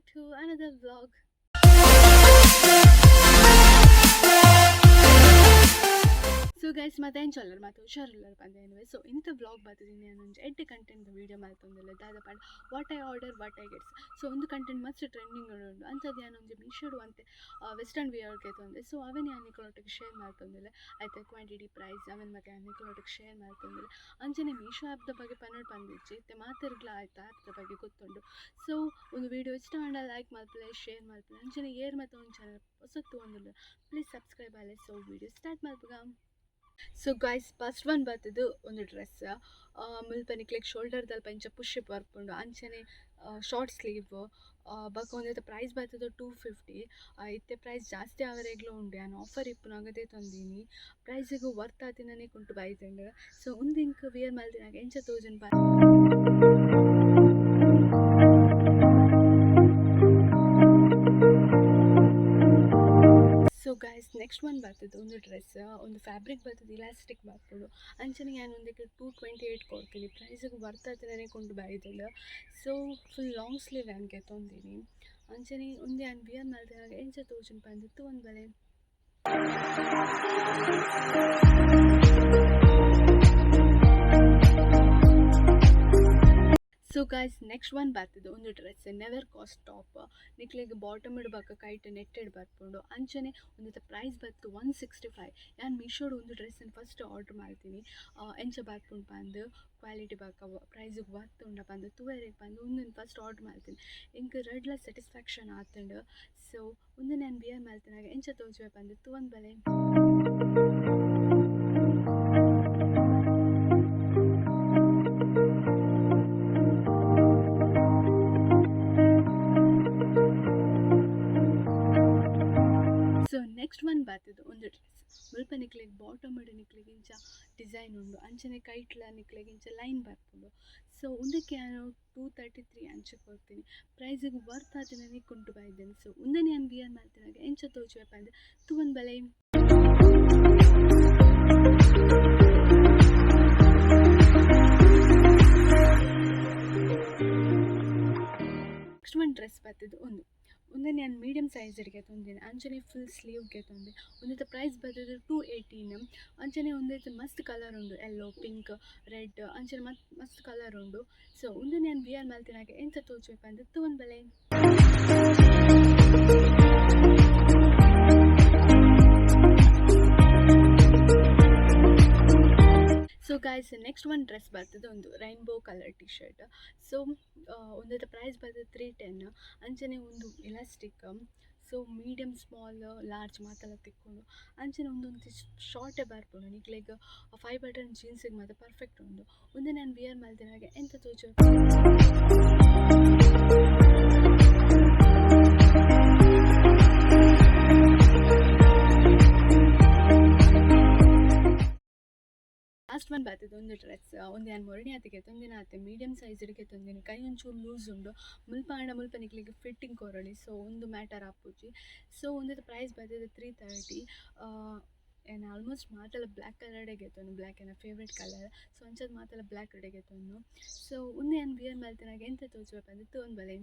Back to another vlog. So guys, ಮಾತ ಎಂಚ ಉಲ್ಲರ್? ಮಾತ ಹುಷಾರುಲ್ಲರ್ ಪಂದ್ ಎನ್ನುವೆ. ಸೊ ಇನಿತ ವ್ಲಾಗ್ ಬತ್ತಿದ್ದೀನಿ, ಒಂಜಿ ಎಡ್ಡೆ ಕಂಟೆಂಟ್ ವೀಡಿಯೋ ಮಲ್ತೊಂದುಲ್ಲೆ. ದಾದ ಪಂಡ, what I order, what I gets. So ಒಂದು ಕಂಟೆಂಟ್ ಮಸ್ತ್ ಟ್ರೆಂಡಿಂಗ್ ಉಂಡು. ಅಂಚದ ಯಾನ್ ಒಂಜಿ ಮೀಶೋಡ್ ಒಂತೆ ವೆಸ್ಟರ್ನ್ ವಿಯರ್ ಗೆತೊಂದೆ. ಸೊ ಅವೆನ್ ಯಾನ್ ನಿಕುಲೊಟ್ಟಿಗೆ ಶೇರ್ ಮಲ್ತೊಂದುಲ್ಲೆ. ಐತ ಕ್ವಾಂಟಿಟಿ, ಪ್ರೈಸ್ ಅವೆನ್ ಮಾತ ಯಾನ್ ನಿಕುಲೊಟ್ಟಿಗೆ ಶೇರ್ ಮಲ್ತೊಂದುಲ್ಲೆ. ಅಂಚನೆ ಮೀಶೋ ಆ್ಯಪ್ದ ಬಗ್ಗೆ ಪನೊಡು ಪಂದಿಜ್ಜಿ, ಇತ್ತೆ ಮಾತೆರ್ಗ್ಲ ಆಯ್ತ ಆ್ಯಪ್ದ ಬಗ್ಗೆ ಗೊತ್ತುಂಡು. ಸೊ ಒಂದು ವೀಡಿಯೋ ಇಷ್ಟ ಆಂಡ ಲೈಕ್ ಮಲ್ಪುಲೆ, ಶೇರ್ ಮಲ್ಪುಲೆ. ಅಂಚನೆ ಏರ್ ಮಾತ ಒಂದು ಚಾನಲ್ ಪೊಸತ್ ತೂವೊಂದುಲ್ಲೆರ್, ಪ್ಲೀಸ್ ಸಬ್ಸ್ಕ್ರೈಬ್ ಆಲೆ. ಸೊ ವೀಡಿಯೋ ಸ್ಟಾರ್ಟ್ ಮಲ್ಪುಗ. ಸೊ ಗೈಸ್, ಫಸ್ಟ್ ಒನ್ ಬತ್ತದು ಒಂದು ಡ್ರೆಸ್. ಮುಲ್ಪ ನಿಕ್ಲೆಗ್ ಶೋಲ್ಡರ್ ದಲ್ಪ ಇಂಚ ಪುಷ್ ಬರ್ಪುಂಡು. ಅಂಚನೆ ಶಾರ್ಟ್ ಸ್ಲೀವ್. ಬೊಕ ಉಂದೆತ ಪ್ರೈಸ್ ಬತ್ತದು 250. ಇತ್ತೆ ಪ್ರೈಸ್ ಜಾಸ್ತಿ ಆವರೆಗ್ಲ ಉಂಡು. ಯಾನ್ ಆಫರ್ ಇಪ್ಪುನಗ ದೆತೊಂದಿನಿ. ಪ್ರೈಸಿಗ್ ವರ್ತ್ ಆತಿನನೆ ಕುಂಟು ಬೈದ್ಂಡ್. ಸೊ ಉಂದು ಎಂಕ್ ವಿಯರ್ ಮಲ್ತಿನಾಗ ಎಂಚ ತೋಜುಂಡು. ಸೊ ಗೈಸ್, ನೆಕ್ಸ್ಟ್ ಒನ್ ಬರ್ತದೆ ಒಂದು ಡ್ರೆಸ್. ಒಂದು ಫ್ಯಾಬ್ರಿಕ್ ಬರ್ತದೆ, ಇಲಾಸ್ಟಿಕ್ ಬರ್ಪುಂಡು. ಅಂಚನೆ ಯಾನ್ ಉಂದೆಕ್ 228 ಕೊರ್ತೀನಿ. ಪ್ರೈಸಿಗೆ ವರ್ತ್ ಆತಿನನೆ ಕೊಂಡು ಬೈದ್ಂಡ್. ಸೊ ಫುಲ್ ಲಾಂಗ್ ಸ್ಲೀವ್ ಯಾನ್ ಗೆತೊಂದಿನಿ. ಅಂಚನೆ ಉಂದು ಯಾನ್ ವಿಯರ್ ಮಲ್ತಿನಾಗ ಎಂಚ ತೋಜುಂಡು ಪಂದ್ ತೂವೊಂದು ಬಲೆ. ಸೊ ಗೈಸ್, ನೆಕ್ಸ್ಟ್ ಒನ್ ಬರ್ತದೆ ಒಂದು ಡ್ರೆಸ್, ನೆವರ್ ಕಾಸ್ಟ್ ಟಾಪ್. ನಿಕ್ಲೆಗ್ ಬಾಟಮ್ ಬೊಕ ಕೈಟ್ ನೆಟ್ಟೆಡ್ ಬರ್ಪುಂಡು. ಅಂಚನೆ ಉಂದೆತ ಪ್ರೈಸ್ ಬತ್ತು 165. ಯಾನ್ ಮೀಶೋಡ್ ಒಂದು ಡ್ರೆಸ್ಸನ್ನು ಫಸ್ಟ್ ಆರ್ಡರ್ ಮಲ್ತೀನಿ. ಎಂಚ ಬರ್ಪುಂಡು ಪಂದ್, ಕ್ವಾಲಿಟಿ ಬೊಕ ಪ್ರೈಸಿಗೆ ವರ್ತ್ ಉಂಡ ಪಂದ್ ತೂವೆರೆಗ್ ಪಂದ್ ಉಂದೆನ್ ಫಸ್ಟ್ ಆರ್ಡರ್ ಮಲ್ತೀನಿ. ಎಂಕ್ ರಡ್ಲ ಸ್ಯಾಟಿಸ್ಫ್ಯಾಕ್ಷನ್ ಆತುಂಡು. ಸೊ ಉಂದೆನ್ ಯಾನ್ ವಿಯರ್ ಮಲ್ತಿನಾಗ ಎಂಚ ತೋಜುವೆ ಪಂದ್ ತೂವೊಂದು ಬಲೆ. ಸೊ ನೆಕ್ಸ್ಟ್ ಒನ್ ಬರ್ತದೆ ಒಂದು ಡ್ರೆಸ್. ಮುಲ್ಪ ನಿಕ್ಲೆಗ್ ಬಾಟಮ್ ನಿಕ್ಲೆಗ್ ಇಂಚ ಡಿಸೈನ್ ಉಂಡು. ಅಂಚನೆ ಕೈಟ್ಲ ನಿಕ್ಲೆಗ್ ಇಂಚ ಲೈನ್ ಬರ್ಪುಂಡು. ಸೊ ಉಂದಕ್ಕೆ ಯಾನ್ 233 ಅಂಚ ಕೊರ್ತೀನಿ. ಪ್ರೈಸಿಗೆ ವರ್ತ್ ಆತಿನನೆ ಕುಂಟು ಬೈದ್ಂಡ್. ಸೊ ಉಂದೆನ್ ಯಾನ್ ವಿಯರ್ ಮಲ್ತಿನಾಗ ಎಂಚ ತೋಜುವೆ ಪಂದ್ ತೂವೊಂದು ಬಲೆ. ನೆಕ್ಸ್ಟ್ ಒನ್ ಡ್ರೆಸ್ ಬರ್ತದೆ ಒಂದು. ಉಂದೆನ್ ಯಾನ್ ಮೀಡಿಯಮ್ ಸೈಜ್ ಗೆತೊಂದಿನಿ. ಅಂಚನೆ ಫುಲ್ ಸ್ಲೀವ್ ಗೆತೊಂದೆ. ಉಂದೆತ ಪ್ರೈಸ್ ಬತ್ತುದು 218. ಅಂಚನೆ ಉಂದೆತ ಮಸ್ತ್ ಕಲರ್ ಉಂಡು, ಎಲ್ಲೋ, ಪಿಂಕ್, ರೆಡ್, ಅಂಚನೆ ಮಸ್ತ್ ಮಸ್ತ್ ಕಲರ್ ಉಂಡು. ಸೊ ಉಂದೆನ್ ಯಾನ್ ವಿಯರ್ ಮಲ್ತಿನಾಗ ಎಂಚ ತೋಜುವೆ ಪಂದ್ ತೂವೊಂದು ಬಲೆ. So guys, next one dress ಬರ್ತದೆ ಒಂದು rainbow colour T shirt. So ಉಂದೆತ price ಬರ್ತದೆ 310. ಅಂಚನೆ ಒಂದು ಎಲಾಸ್ಟಿಕ್. ಸೊ ಮೀಡಿಯಮ್, ಸ್ಮಾಲ್, ಲಾರ್ಜ್ ಮಾತೆಲ್ಲ ತಿಕ್ಕುಂಡು. ಅಂಚನೆ ಉಂದೊಂತೆ ಶಾರ್ಟೇ ಬರ್ಪುಂಡು. ನಿಕ್ಲೆಗ್ ಫೈವ್ ಬಟನ್ ಜೀನ್ಸಿಗೆ ಮಾತ ಪರ್ಫೆಕ್ಟ್ ಉಂಡು. ಉಂದೆನ್ ಯಾನ್ ವಿಯರ್ ಮಲ್ತಿನಾಗ ಎಂತ ತೋಜು. ಲಾಸ್ಟ್ ಒನ್ ಬರ್ತದೆ ಒಂದು ಡ್ರೆಸ್. ಒಂದು ಯಾನ್ ಮೊರನಿ ಗೆತೊಂದಿನ ಆತೆ, ಮೀಡಿಯಮ್ ಸೈಜ್ ಗೆತೊಂದಿನಿ. ಕೈ ಒಂಚೂರು ಲೂಸ್ ಉಂಡು. ಮುಲ್ಪ ಆಂಡ ಮುಲ್ಪ ನಿಕ್ಲೆಗ್ ಫಿಟ್ಟಿಂಗ್ ಕೊರೊಲಿ. ಸೊ ಉಂದು ಮ್ಯಾಟರ್ ಆಪುಜಿ. ಸೊ ಉಂದೆತ ಪ್ರೈಸ್ ಬರ್ತದೆ 330. ಯಾನ್ ಆಲ್ಮೋಸ್ಟ್ ಮಾತೆಲ್ಲ ಬ್ಲ್ಯಾಕ್ ಕಲರ್ಡೇ ಗೆತೊನು. ಬ್ಲ್ಯಾಕ್ ಎನ್ನ ಫೇವ್ರೆಟ್ ಕಲರ್. ಸೊ ಅಂಚಾದ್ ಮಾತೆಲ್ಲ ಬ್ಲ್ಯಾಕ್ ಡೆ ಗೆತೊನ್ನು. ಸೊ ಉಂದು ಯಾನ್ ವಿಯರ್ ಮಲ್ತಿನಾಗ ಎಂತ ತೋಜುವೆ ಪಂದ್ ತೂವೊಂದು ಬಲೆ.